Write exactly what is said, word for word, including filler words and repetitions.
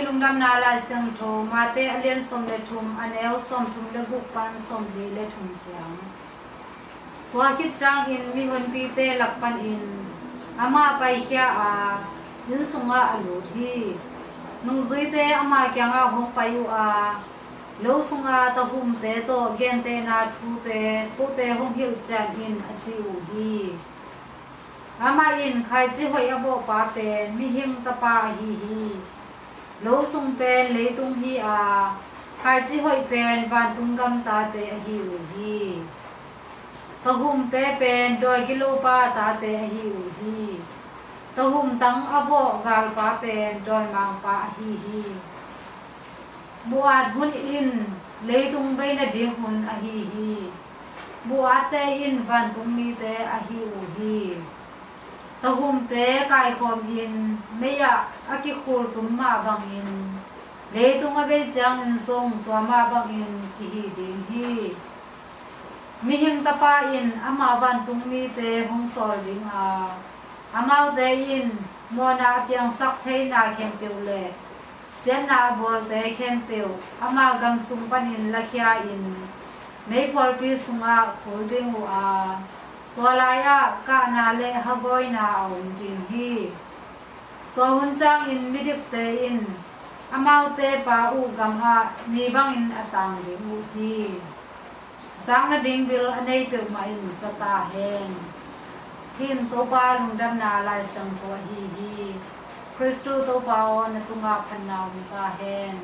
Lungdamna Lai Siangtho, Mate a lian sawm le thum, a neu sawm thum le guk pan sawm li le thum ciang. Tua khit ciangin mihonpite lak panin amah paikhia a, inn sungah a lut hi. Nungzuite ama kiangah hong pai uh a, lo sunga tahumte tawh gentehna thute kote hong hilh ciat in a ci uh hi. Amah in khaici hoih a vawhpa pen mihing tapa ahi hi. Lo sung pen leitung hi a, khaici hoih pen vantung gam tate ahi uh hi. Tahumte pen dawi gilopa tate ahi uh hi. Tahum tang a vawh galpa pen dawimangpa ahi hi. Buh-at hun in leitung bei nading hun ahi hi. Buh-atte in vantung mite ahi uh hi. Tahumte kaikhawmin mei-ah a kikhul tum mah bangin leitung a bei ciangin zong tua mah bangin kihi ding hi. Mihing Tapa in ama vantung mite hong sawl ding a, amaute in mawhna a piangsak theina khempeuh le siatna a bawlte khempeuh ama gam sung panin lakhia-in meiphualpi sungah khul ding uh a, tua lai-ah kahna le hagawina a om ding hi. Tua hun ciangin midikte in amaute pa uh gamah ni bangin a tang ding uh hi. Zakna ding bil a nei peuhmah in za ta hen. Hih in Topa lungdamna Lai Siangtho ahi hi. Khristu Topa aw, na tungah phatna om ta hen.